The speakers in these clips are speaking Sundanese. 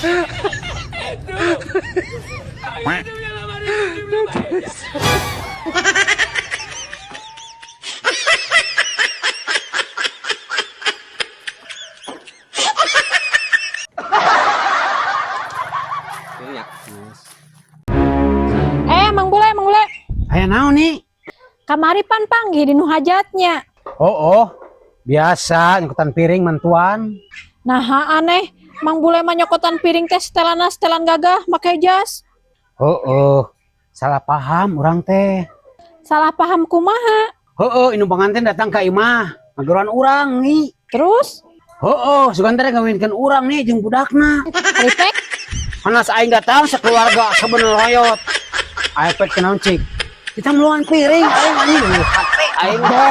Iya. Eh, Mang Bule, Mang Bule. Aya naon nih? Kamari pan panggih di nu hajatnya. Oh, biasa nyokotan piring mantuan. Nah, aneh. Mang Bule mah nyokotan piring teh setelana setelan gagah make jas. Oh, salah paham urang teh. Salah paham kumaha? Oh, inu pengantin datang ke imah, ngageroan urang nih. Terus, Oh, sugan teh ngawinkeun urang nih jeung budakna. Ari pek. Panas aing datang sekeluarga sebener hoyot. Aing pek kunaon cik. Kita meluan piring aing anjing hate aing bo.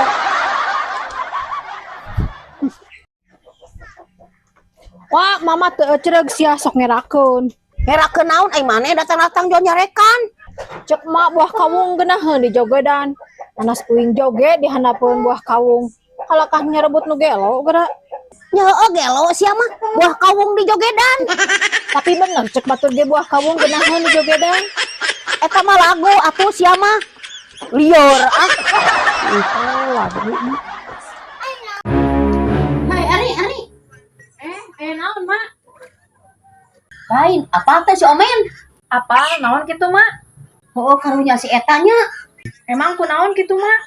Wah, mama teu ecreg sia sok ngerakeun. Ngerakeun naon ai maneh datang-datang jo nyarekan. Cek mak buah kawung geunaheun di jogedan. Panas uing joget di handapeun buah kawung. Kalakah nyarebut nu gelo geura. Nya heueuh gelo sia mah buah kawung di jogedan. Tapi bener cek batur ge buah kawung geunaheun di jogedan. Eta mah lagu atuh sia mah. Lieur ah. Oh, lagu. Hai Ari, Ari. Eh, aya naon, Mak? Lain, apa teh si Omen? Apa naon kitu, Mak? Heueuh karunya si eta nya. Emang kunaon kitu, Mak?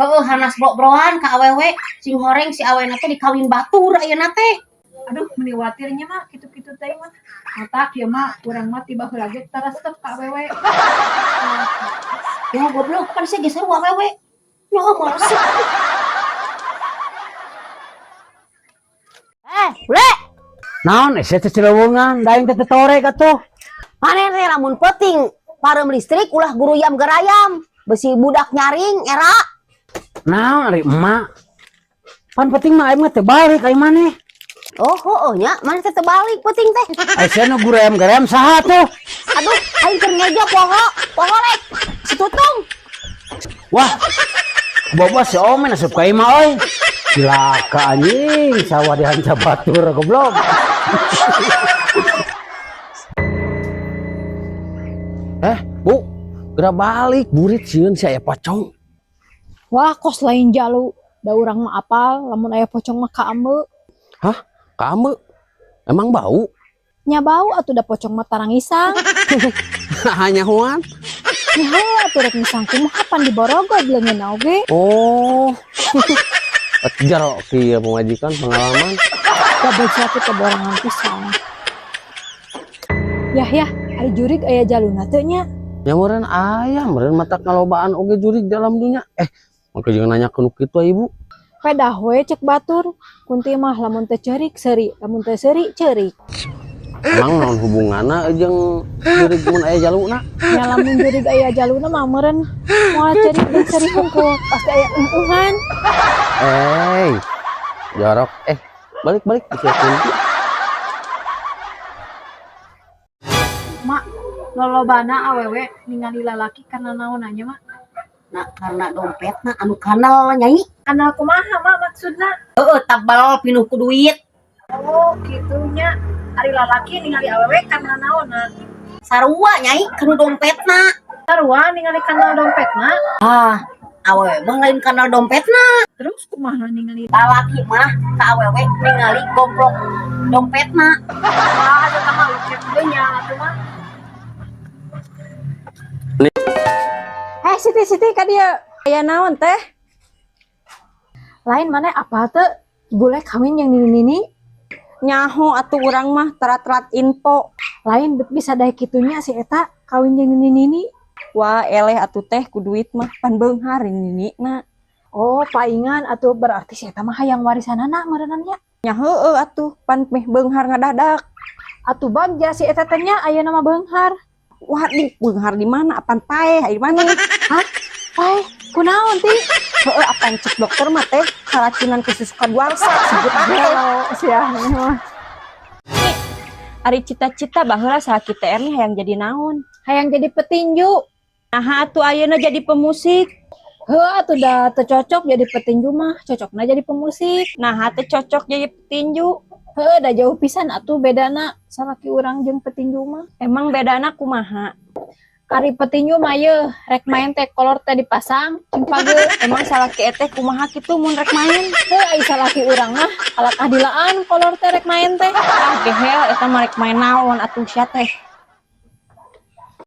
Heueuh hanas bro-broan ka awewe sing horeng si awena teh dikawin batur ayeuna teh. Aduh, meni watirnya mak, kitu-kitu teh mah. Matak ya mak, urang mah tiba heula ge taresep ka awewe. Ya goblok kan sia geus sarua awewe. Ya males. Eh, bule. Naon sia teh celewungan, da aing teh torek atuh. Maneh teh lamun peuting pareum listrik ulah guruyam gerayam. Besi budak nyaring era. Naon ari emak? Pan penting mah aing mah teu balik aing maneh. Oh, heueuh nya, maneh teh teu balik peuting teh. Ai sia nu gurayam-garayam saha tuh? Aduh, aing keur ngejo poho, poho rek. Si Tutung. Wah, bawa si Omen asup ka imah euy. Cilaka anjing, sawah dihancap batur goblok. Eh, Bu, geura balik burit sieun si aya pocong. Wah, kos lain jalu. Da urang mah apal, lamun aya pocong mah kaambe. Hah? Kamu? Emang bau? Nya bau atuh da pocong mah tarang isang. Hanya huan. Nya heuh atuh rek ngisang kumaha pan diborogod leungeunna oge. Oh. Jaro kieu pamajikan pengalaman. Gabeg satu ke borangan pisan. Yah yah, ari jurig aya jaluna teu nya? Ya meureun aya, meureun mata kalobaan oge jurig dalam dunya. Eh, maka jangan nanya ke nu kitu ibu. Pedah we cek batur. Kunti mah lamun teu ceurik seuri, lamun teu seuri ceurik. Emang naon hubunganna jeung jurig mun aya jaluna? Nya lamun jurig aya jaluna mah meureun moal ceurik jeung seuri hungkul, pasti aya eueuhan. Eh, jorok. Eh, balik-balik bisa kunti. Mak, lolobana awewe ningali lalaki karena naon nya, Mak? Nah, karena dompetna anu kanal nyai. Kanal kumaha, Mak, maksudna? Heeh, tabal pinuh ku duit. Oh, kitu nya. Ari lalaki ningali awewe karena naonna? Sarua nyai kanu dompetna. Sarua ningali kanal dompetna. Ah, awewe mah lain kanal dompetna. Terus kumaha ningali? Lalaki mah ka awewe ningali gomplok dompetna. Wah, eta mah lucu ge nya atuh mah. Eh, Siti, Siti, ka dieu. Aya naon teh? Lain mana apa teu? Bule kawin yang nini-nini. Nyaho atuh urang mah terat-terat info. Lain bet bisa daek kitunya si eta kawin jeung nini-nini. Wah, eleh atuh teh ku duit mah pan beunghar nini na. Oh, paingan atuh berarti si eta mah hayang warisanana meureunnan nya. Nya heueuh atuh pan meh beunghar ngadadak. Atuh bagja si eta teh nya ayeuna mah beunghar. Wah, di beunghar di mana? Apan paeh di mana? Hah? Paeh, kunaon ti? Heueuh apan cek dokter mah teh karacunan ke susu kaduarsa sebutan teh. Gelo sia mah. Ari cita-cita baheula salaki teh nih hayang jadi naon? Hayang jadi petinju. Nah, atuh ayeuna jadi pemusik. Heuh atuh da teu cocok jadi petinju mah, cocokna jadi pemusik. Nah, teu cocok jadi petinju. Heuh, da jauh pisan atuh bedana salaki urang jeung petinju mah. Emang bedana kumaha? Ari petinju mah yeuh rek main teh kolor teh dipasang cing pageuh. Emang salaki eteh kumaha kitu mun rek main? Heuh, ai salaki urang mah kalakah dilaan kolor teh rek main teh. Ah, gehel eta mah rek main naon atuh sia teh.